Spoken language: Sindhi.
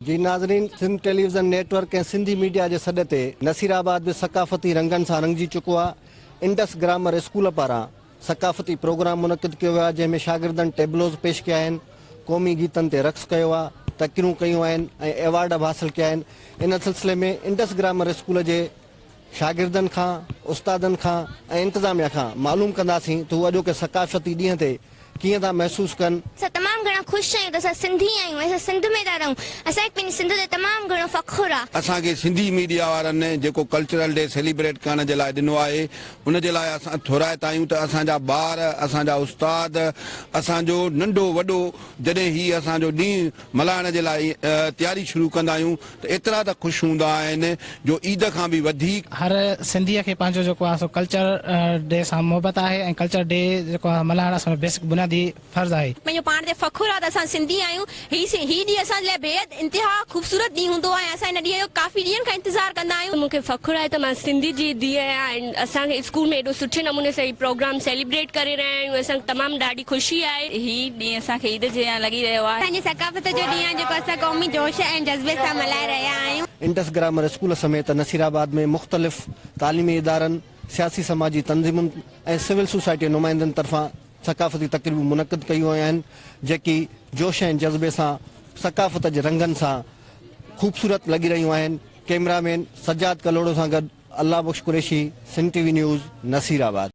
جي ناظرين Sindh television net work ۽ Sindhi media جي سڏ تي نصير آباد به ثقافتي رنگن سان رڱجي چڪو آ انڊس گرامر اسڪول پاران ثقافتي پروگرام منعقد ڪيو ويو آ جنهن ۾ شاگردن ٽيبلوز پيش ڪيا آهن قومي گيتن تي رقص ڪيو آ تقريرون ڪيون آهن ۽ ايوارڊ به حاصل ڪيا آهن ان سلسلي ۾ انڊس گرامر اسڪول جي شاگردن کان، استادن کان ۽ انتظاميا کان معلوم ڪنداسين ته هو اڄوڪي ثقافتي ڏينهن تي ڪيئن ٿا محسوس ڪن. اسان تمام گهڻا خوش آهيون ته اسان سنڌي آهيون ۽ اسان سنڌ ۾ ٿا رهون. اسان کي پنهنجي سنڌ تي تمام گهڻو فخر آ. اسان کي سنڌي ميڊيا وارن جيڪو ڪلچرل ڊي سيليبريٽ ڪرڻ جي لاء ڏنو آهي ان جي لاء اسان ٿورائتا آهيون ته اسان جا ٻار اسان جا استاد اسان جو ننڍو وڏو جڏهن هي اسان جو ڏينهن ملهائڻ جي لاء تياري شروع ڪندا آهيون ته ايترا ته خوش هوندا آهن جو عيد کان به وڌيڪ. هر سنڌيء کي پنهنجو جيڪو آهي سو ڪلچر ڊي سان محبت آهي ۽ ڪلچر ڊي جيڪو آهي ملهائڻ اسان جو بيسڪ بنيادي فرض آهي. پنهنجو پاڻ تي فخر آهي ته اسان سنڌي آهيون. هي هي ڏينهن اسان جي لاء بيحد انتها خوبصورت ڏينهن هوندو آهي ۽ اسان هن ڏينهن جو ڪافي ڏينهن کان انتظار ڪندا آهيون. مون کي فخر آهي ته مان سنڌي جي ڌيء آهيان ۽ اسان کي اسڪول ۾ ايڏو سٺي نموني سان هي پروگرام سيليبريٽ ڪري رهيا آهيون اسان کي تمام ڏاڍي خوشي آهي. هي ڏينهن اسان کي عيد جيان لڳي رهيو آهي. اسان جي ثقافت جو ڏينهن آهي جيڪو اسان قومي جوش ۽ جذبي سان ملهائي رهيا آهيون. انڊس گرامر اسڪول سميت نصير آباد ۾ مختلف تعليمي ادارن، سياسي سماجي تنظيمن ۽ سول سوسائٽي جي نمائندن طرفان ثقافتي تقريبون منعقد ڪيون ويون آهن جيڪي جوش ۽ جذبي سان ثقافت جي رنگن سان خوبصورت لڳي رهيون آهن ڪئميرا مين سجاد ڪلهوڙو سان گڏ Allah Bakhsh Qureshi Sindh T V news Nasirabad.